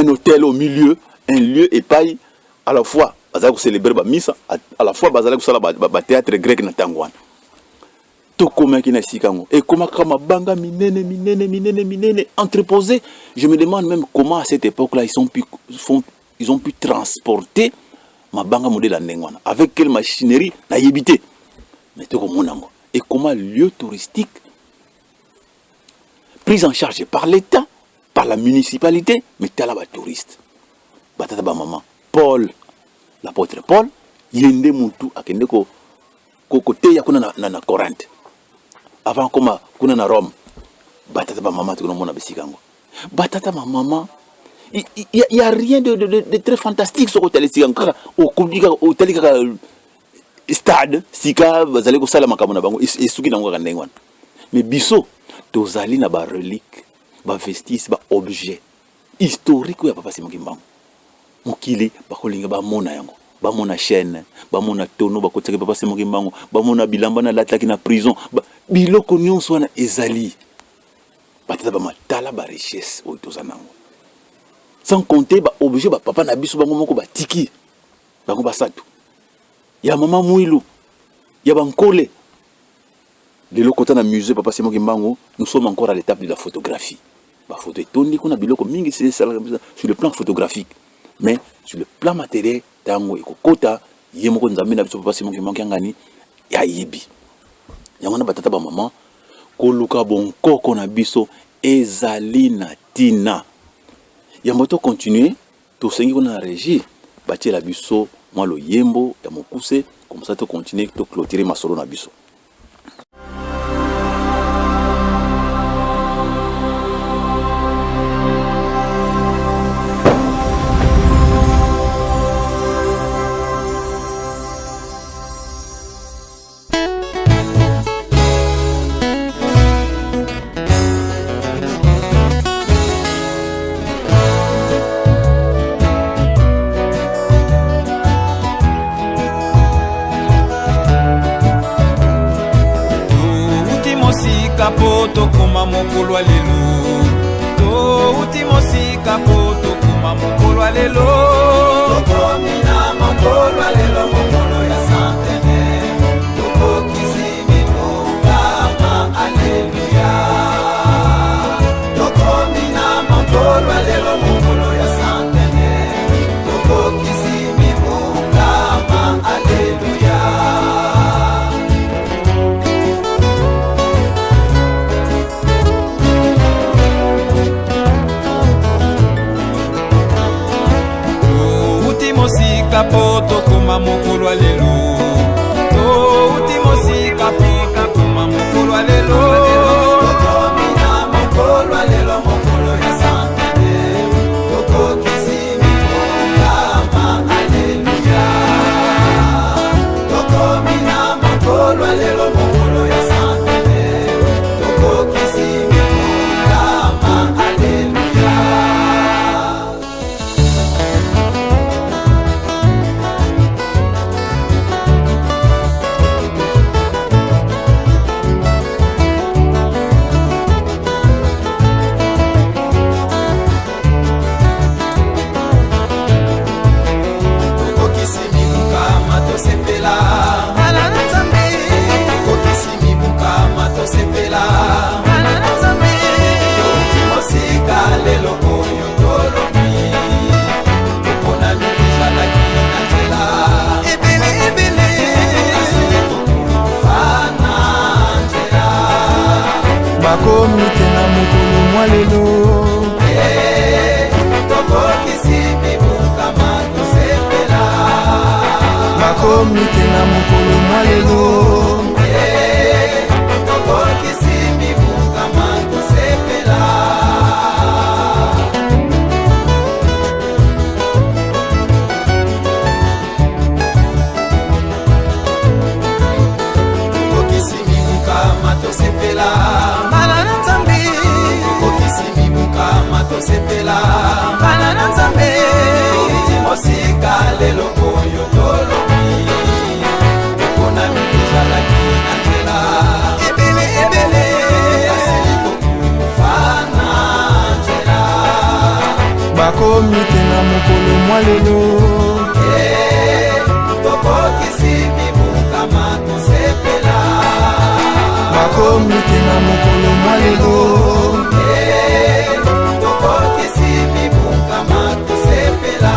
hôtel au milieu, un lieu epai à la fois bazalaki kocélébrer bamisa, à la fois bazalaki kosala bathéâtre grec. Na ntango wana tokomaki na esika yango, ekomaka mabanga minene minene minene minene entreposé. Je me demande même comment à cette époque là ils ont pu transporter mabanga modèle ya ndenge wana, avec quelle machinerie, nayebi te. Mais tokomona yango ekoma lieu touristique prise en charge par l'État, par la municipalité. Mais tala batouriste, batata bamama, Paul, l'apôtre Paul, ye nde mutu akende koteya kuna na Corinthe avant koma kuna na Rome. Batata bamama, tokonomona bisika yango. Batata bamama, il y a rien de très fantastique soki otali esika kaka, okomi kaka, otali kaka stade sika bazali kosala makambo na bango, esuki nango kaka ndenge wana. Mais biso tozali na barelique, bavestiges, baobjet historique oyo ya papa Simon Kimbangu. Mokili bakolinga bamona yango, bamona chaîne, bamona tono bakotiaki papa Simon Kimbangu, bamona bilamba nalatlaki na prison, biloko nyonso wana ezali. Batata bamatala, barichesse oyo toza nango, sans compter baobjet bapapa na biso bango moko batiki, bango basato ya mama Mwilu, ya bankole. Lelo kota na musée papa Simon Kimbangu, nous sommes encore à l'étape de la photographie. Bafoto etondi kuna, biloko mingi esalaka sur le plan photographique, mais sur le plan matériel, ntango ekokota, ye moko Nzambe na biso papa Simon Kimbangu Kiangani ayebi yango wana. Batata bamama, koluka bonkoko na biso ezali na ntina. Yambo tocontinue, tosengi kuna na régie batiela biso mwa loyembo ya mokuse, comme ça tocontinue, toclôturer masolo na biso. mosika mpo tokoma mokolo ya lelo. Touti mosika mpo tokoma mokolo ya lelo. Tokomi na mokolo ya lelo, mokolo ya centenaire. Tokokisi mibukama, aleluya. Tokomi na mokolo ya lelo, mokolo ya centenaire. Tokokisi mibukama, aleluya. Touti mosika mpo tokoma mokolo ya lelo. Touti mosika mpo tokoma mokolo ya lelo. Tokomi na mokolo ya lelo, mokolo ya centenaire. Tokokisi mibukama, aleluya. Tokomi na mokolo ya lelo, mokolo ya centenaire. Tokokisi mibukama, aleluya. Tokokisi mibukama, tosepela. Bana na Nzambe. Tokokisi mibukama, tosepela. Bana na Nzambe. Touti mosika, lelo oyo tolobi. Toponami ezalaki na nzela ebele ebele, kasi tokufa na nzela. Bakomi te na mokolo mwa lelo. Tokokisi mibukama, tosepela. Bakomi te na mokolo mwa lelo. Tokokisi mibukama, tosepela. Tokokisi mibukama, tosepela. Bana na Nzambe. Tokokisi mibukama, tosepela. Bana na Nzambe. Touti mosika, lelo oyo tolobi. Toponami ezalaki na nzela ebele ebele, kasi tokufa na nzela. Bakomi te na mokolo mwa lelo. Tokokisi mibukama, tosepela. Bakomi te na mokolo mwa lelo. Tokokisi mibukama, tosepela.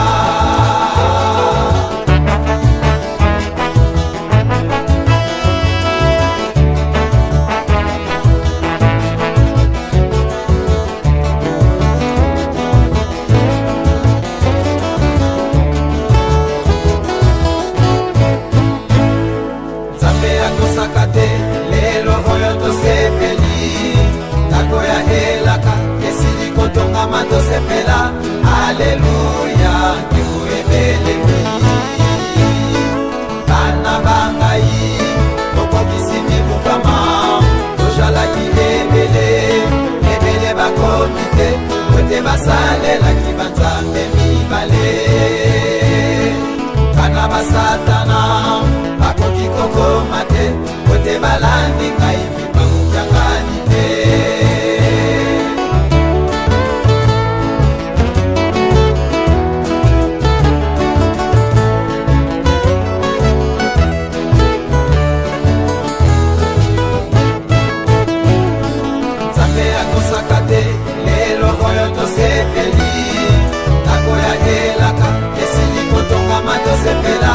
Nzambe akosaka te, lelo oyo tosepeli. Ndako ya elaka esili kotongama, tosepela, aleluya. Nkembo ebelemi. Bana bangai, tokokisi mibukama. Tozalaki ebele ebele, bakomi te po te basalelaki banzambe mibale. Bana basatana bakoki kokoma te po te balandi ngai mibangukiangani te. Nzambe akosaka te, lelo oyo tosepeli. Ndako ya elaka esili kotongama, tosepela.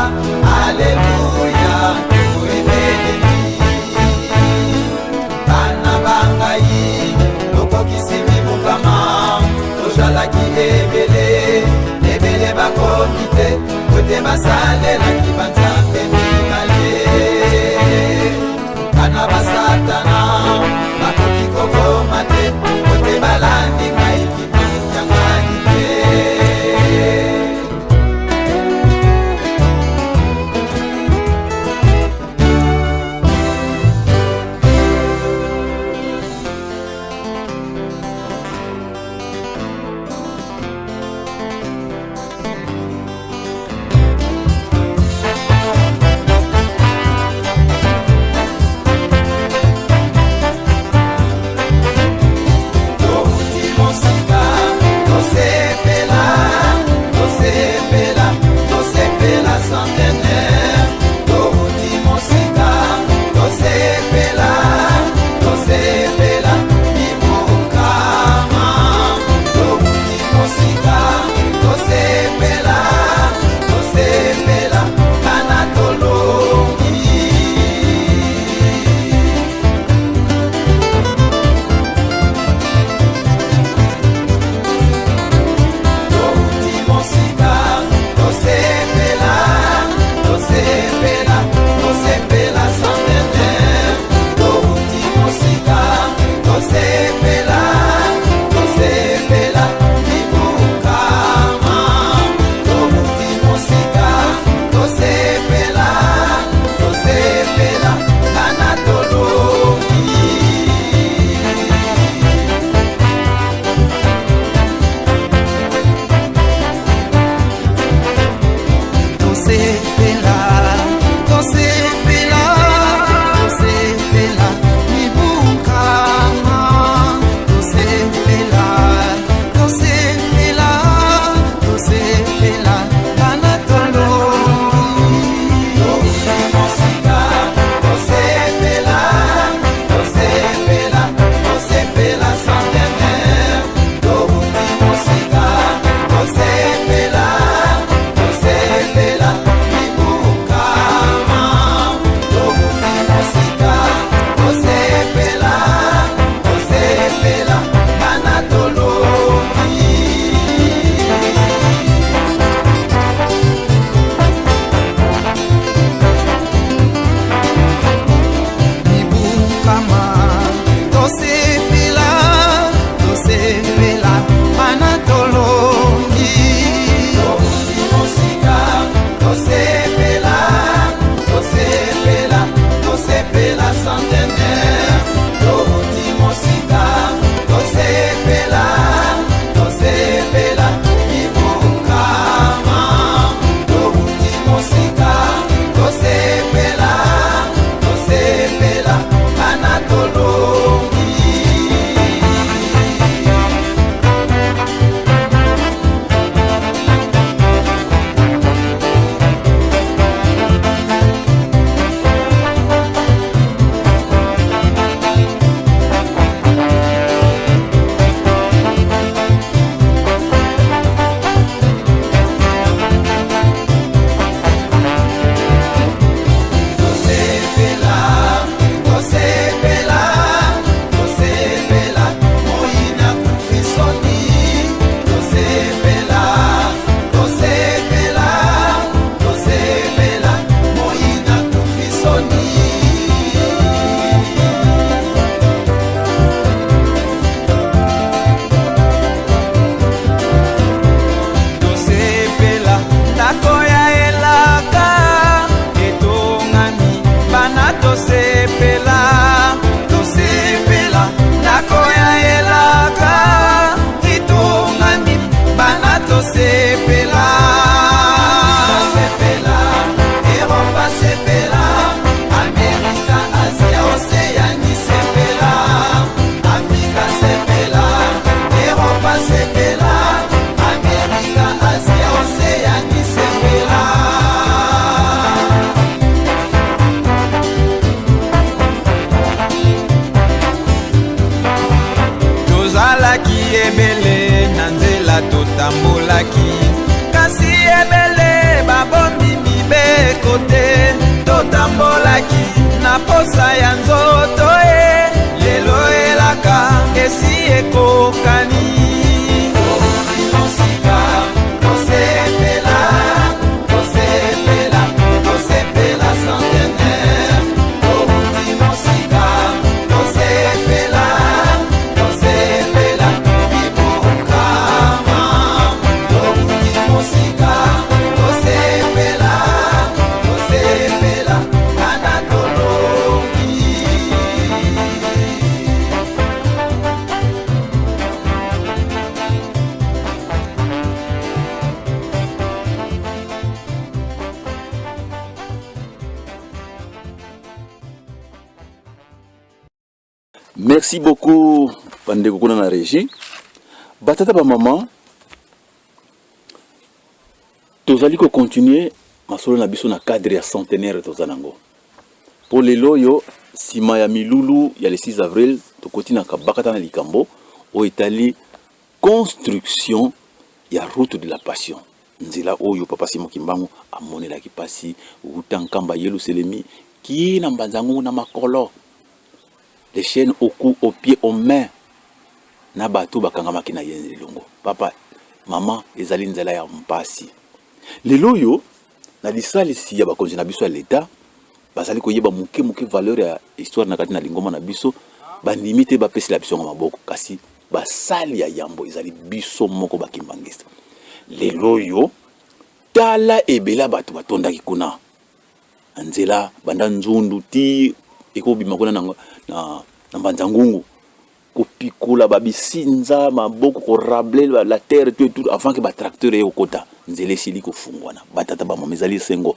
Merci beaucoup bandeko kuna na régie. Batata ba maman, tozali ko continuer masolo na biso na cadre ya centenaire toza nango. Po lelo oyo sima ya milulu ya le 6 avril tokoti na kabakata na likambo oyo etali construction ya route de la passion. Nzela oyo Papa Simon Kimbangu amonelaki pasi wuta Nkamba Yeluselemi ki na Mbanza Ngungu na makolo. Les chaines au cou, aux pieds, aux mains na bato bakangamaki na ye elongo. Papa, mama, ezali nzela ya mpasi. Lelo oyo na lisalisi ya bakonzi na biso ya leta bazali koyeba moke moke valeur ya histoire na kati na lingomba na biso, bandimi te bapesela biso yango maboko, kasi basali ya yambo ezali biso moko bakimbangiste. Lelo oyo tala ebele ya bato batondaki kuna na nzela banda nzundu ti ekobima kuna na, na, na mbanza ngungu kopikola babisinza maboko korable la terre tout tout avant que batracteur eye kokota nzela esili kofungwana. Batata bamama, ezali esengo.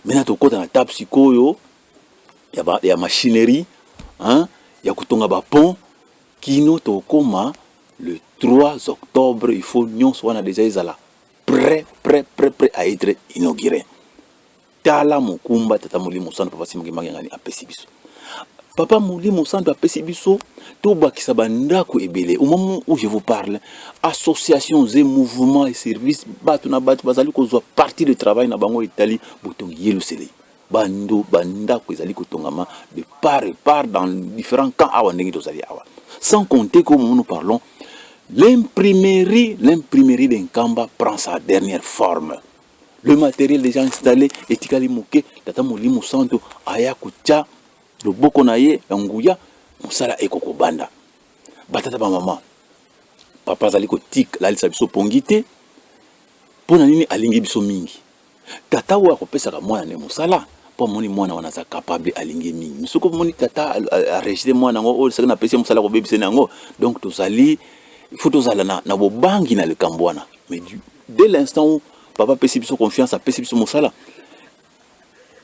Maintenant tokota na tape sikoyo ya, ba, ya machinerie, hein, ya kotonga bapont kino tokoma le 3 octobre. Il faut nyonso wana déjà ezala prêt, prêt, prêt, prêt à être inauguré. Tala mokumba Tata Molimo Santo Papa Simon Kimbangu Kiangani apesi biso. Papa Molimo Santo apesi biso tobakisa bandako ebele. Au moment où je vous parle, associations et mouvements et services, bato na bato bazali kozwa partie de travail na bango etali botongi Yelusalemi. Bando bandako ezali kotongama de part et part dans différents camps awa ndenge tozali awa. Sans compter qu'au moment où nous parlons, l'imprimerie de Nkamba prend sa dernière forme. Le matériel déjà installé etikali moke, Tata Molimo Santo aya kotia loboko na ye ya nguya, mosala ekokobanda. Batata bamama, papa azali kotika lalisa biso pongi te. Mpo na nini? Alingi biso mingi. Tata oyo akopesaka mwana ne mosala mpo amoni mwana wana aza capable, alingi mingi. Soki omoni tata arejeter mwana yango oyo, soki napesi ye mosala, kobebisa yango. Donc tozali, il faut tozala na bobangi na likambo wana. Mais dès l'instant où papa apesi biso confiance, apesi biso mosala,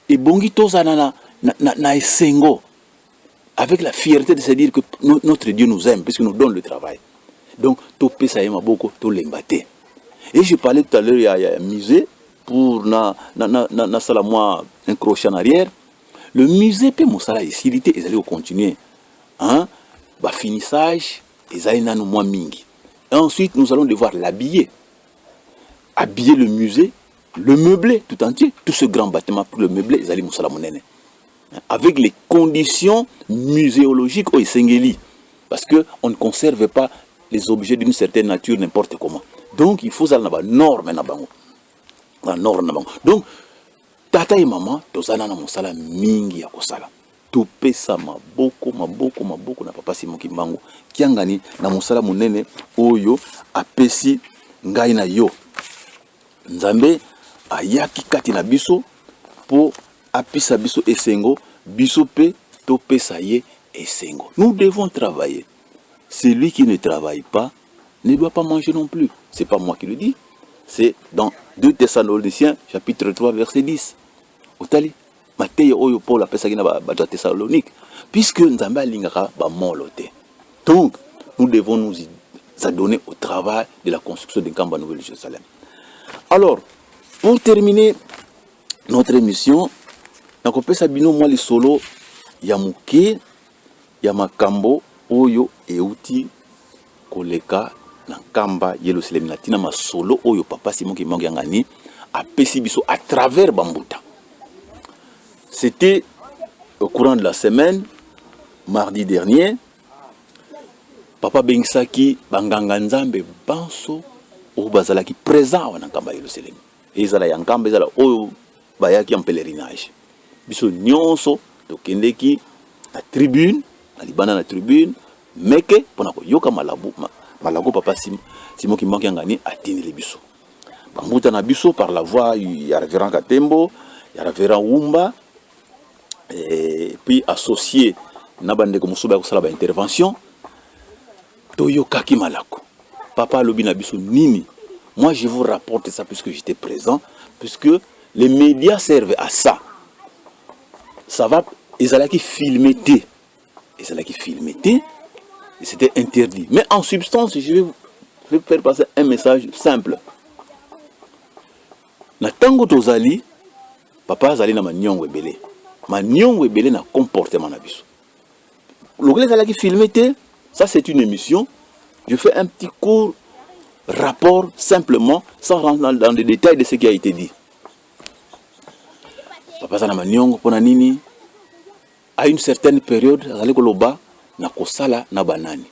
ebongi tozala na esengo, avec la fierté de se dire que notre Dieu nous aime puisqu'il nous donne le travail. Donc topesa ye maboko, tolemba te. Et je parlais tout à l'heure ya musée pour na nasala mwa un crochet en arrière. Le musée mpe mosala esili te, ezali kocontinue, hein? Bafinissage ezali nanu mwa mingi. Et ensuite nous allons devoir l'habiller, habiller le musée, le meubler tout entier, tout ce grand bâtiment. Pour le meubler, ezali mosala monene avec les conditions muséologiques oyo esengeli, parce que on ne conserve pas les objets d'une certaine nature n'importe comment. Donc il faut zala na banorme na bango, banorme na bango. Donc tata et mama, tozala na mosala mingi ya kosala. Topesa maboko, maboko, maboko na Papa Simon Kimbangu Kiangani na mosala monene oyo apesi ngai na yo. Nzambe ayaki kati na biso mpo apesa biso esengo, biso mpe topesa ye esengo. Nous devons travailler. Celui qui ne travaille pas ne doit pas manger non plus. C'est pas moi qui le dis, c'est dans 2 Thessaloniciens chapitre 3 verset 10. Otali mateya oyo Paul apesaki na bato ya Thessalonique, puisque Nzambe alingaka bamolo te. Donc nous devons nous adonner au travail de la construction de Nkamba Nouvelle Jérusalem. Alors, pour terminer notre émission, nakopesa bino mwa lisolo ya moke ya makambo oyo euti koleka na Nkamba Yelusalemi na ntina masolo oyo Papa Simon Kimbangu Kiangani apesi biso à travers bambuta. C'était au courant de la semaine, mardi dernier, papa abengisaki banganga Nzambe banso oyo bazalaki présent awa na Nkamba Yelusalemi, ezala ya Nkamba, ezala oyo bayaki en pèlerinage. Biso nyonso tokendeki na tribune, na libanda na tribune meke, mpona koyoka malabu malako Papa Simon Kimbangu Kiangani atindeli biso bambuta na biso par la voix ya révérend Katembo, ya révérend Wumba, et puis associé na bandeko mosusu baya kosala baintervention. Toyokaki malako papa alobi na biso nini. Moi, je vous rapporte ça puisque j'étais présent, puisque les médias servent à ça. Ça va, ezalaki filmé te. Ezalaki filmé te, c'était interdit. Mais en substance, je vais vous faire passer un message simple. Na ntango tozali, papa azali na maniongo ebele, maniongo ebele na comportement na biso. Lokola ezalaki filmé te, ça c'est une émission, je fais un petit court rapport simplement, sans rentrer dans les détails de ce qui a été dit. Papa aza na maniongo mpona nini? À une certaine période, azali koloba na kosala na banani.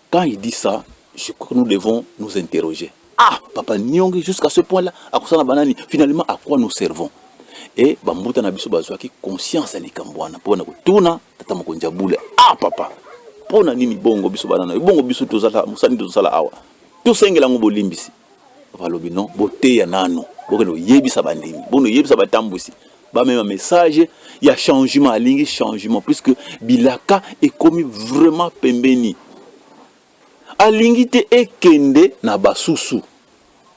Quand il dit ça, je crois que nous devons nous interroger. Ah, papa niongo jusqu'à ce point là akosala na banani? Finalement, à quoi nous servons? E bambuta na biso bazwaki conscience ya likambo wana mpona kotuna tata mokonzi ya bule: ah papa, mpona nini bongo biso bana na yo, bongo biso tozala mosani, tozosala awa, tosengela yango bolimbisi? Papa alobi: non, boteya nano, bokende koyebisa bandimi, bono oyebisa batambwisi, bamema message ya changement. Alingi changement puisque bilaka ekomi vraiment pembeni. Alingi te ekende na basusu.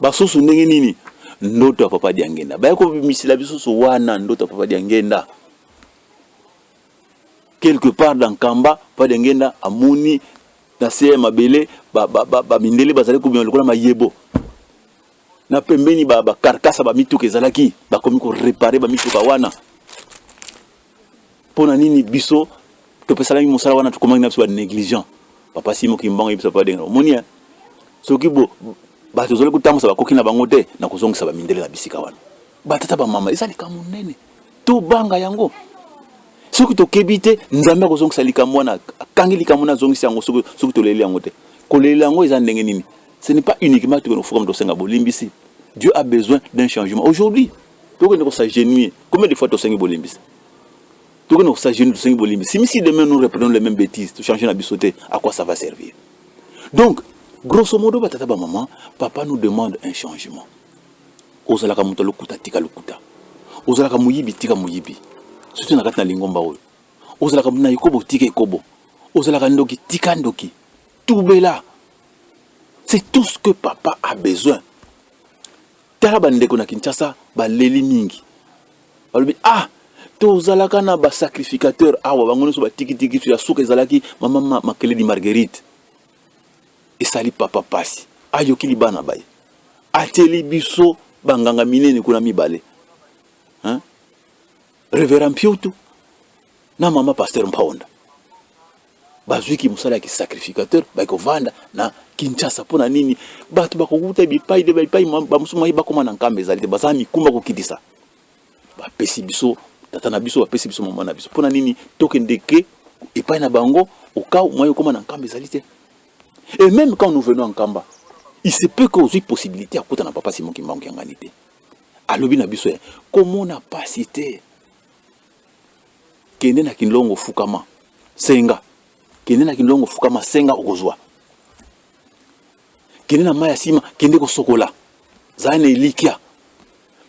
Basusu ndenge nini? Ndoto ya papa Diangenda, baya kobimisila bisusu wana ndoto ya papa Diangenda. Quelque part dans Kamba, papa Diangenda amoni na se ya mabele bamindele bazali kobima lokola mayebo. Na pembeni bacarcasse bamituka ezalaki, bakomi koréparer bamituka wana. Mpo na nini biso topesalaki mosala wana, tokomaki na biso banégligent? Papa Simo Kimbangu yebisa papa Diangenda: omoni, soki bo bato ozali kotambusa bakoki na bango te na kozongisa bamindele na bisika wana. Batata, bamama, eza likambo monene, tobanga yango. Soki tokebi te, Nzambe akozongisa likambo wana. Akangi likambo wana, azongisi yango soki toleli yango te. Kolelela yango eza ndenge nini? Ce n'est pas uniquement tokende kofukama tosenga bolimbisi. Dieu a besoin d'un changement aujourd'hui. Tokende kos'agenouiller, combien de fois tosengi bolimbisi? Tokende kos'agenouiller, tosengi bolimbisi. Si demain nous reprenons les mêmes bêtises, tochange na biso te, à quoi ça va servir? Donc grosso modo, batata, bamama, papa nous demande un changement. Ozalaka moto lokuta, tika lokuta. Ozalaka moyibi, tika moyibi, surtout na kati na lingomba oyo. Ozalaka na ekobo, tika ekobo. Ozalaka ndoki, tika ndoki, tubela. C'est tout ce que papa a besoin. Tala bandeko na Kinshasa baleli mingi, balobi: ah, tozalaka na basacrificateur awa, bango nyonso batikitiki. Ya suka ezalaki mama Makeledi Marguerite. Esali papa pasi, ayoki libana baye, atieli biso banganga minene kuna mibale, hein? Révérend Piotu na mama pasteur Mpaonda bazwiki mosala ya kisacrificateur, bakovanda na Kinshasa. Mpo na nini? Bato bakokuta bipai de bipai, bamosusu mai bakóma na Nkamba ezali te, baza mikumba kokitisa. Bapesi biso tata na biso, bapesi biso mama na biso. Mpo na nini tokende ke epai na bango oka mai okóma na Nkamba ezali te? Et même quand nous venons en Nkamba, il se peut que ozwi possibilité ya kota na papa Simon Kimbangu Kiangani te. Alobi na biso: komona pasi te, kende na Kinlongo, fukama, senga. Kende na Kinlongo, fukama, senga, okozwa. Kende na mai ya nsima, kende kosokola, zala na elikya.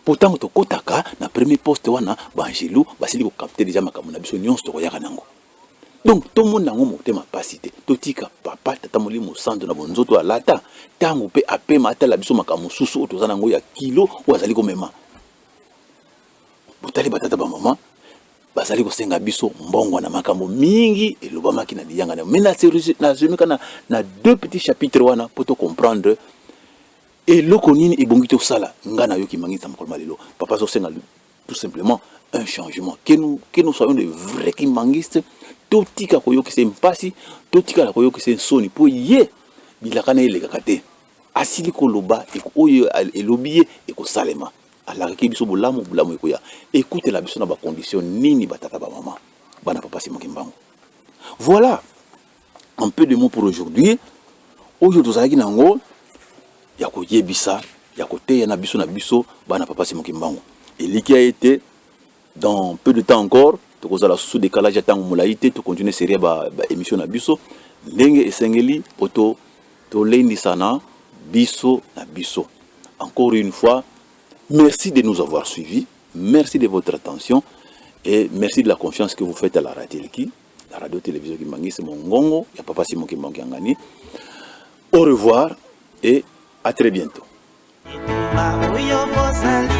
Po ntango tokɔtaka na premier poste wana, baangelu basili kocapter déjà makambo na biso nyonso tokoyaka nango. Donc tomona yango motema pasi te. Totika papa tata Molimo Santo na bonzoto alata ntango mpe apema, atala biso makambo mosusu oyo toza nango ya kilo oyo azali komema. Botali, batata, bamama, bazali kosenga biso mbongo na makambo mingi elobamaki na liyangana. Mais nazomeka na deux petits chapitres wana mpo tocomprendre eloko nini ebongi tosala. Ngai nayoki mangisa mokolo ma lelo, papa azosenga tout simplement un changement, que nous soyons de vrais kimbanguistes. Totika koyokisa mpasi, totikala koyokisa nsoni, mpo ye bilaka na ye elekaka te. Asili koloba, oyo elobi ye ekosalema. Alakaki biso bolamu, bolamu ekoya ekutela biso na bacondition nini? Batata, bamama, bana papa Simon Kimbangu, voilà un peu de mots pour aujourd'hui oyo tozalaki nango ya koyebisa, ya koteya na biso bana papa Simon Kimbangu. Elikia ete dans peu de temps encore tokozala sous décalage ya ntango molai te, tocontinue série ya baémission ba na biso ndenge esengeli, po tolendisana biso na biso. Encore une fois, merci de nous avoir suivis, merci de votre attention et merci de la confiance que vous faites à la Ratelki, la radio télévision kimbanguiste, mongongo ya papa Simon Kimbangu Kiangani. Au revoir et à très bientôt. Oyo bozali.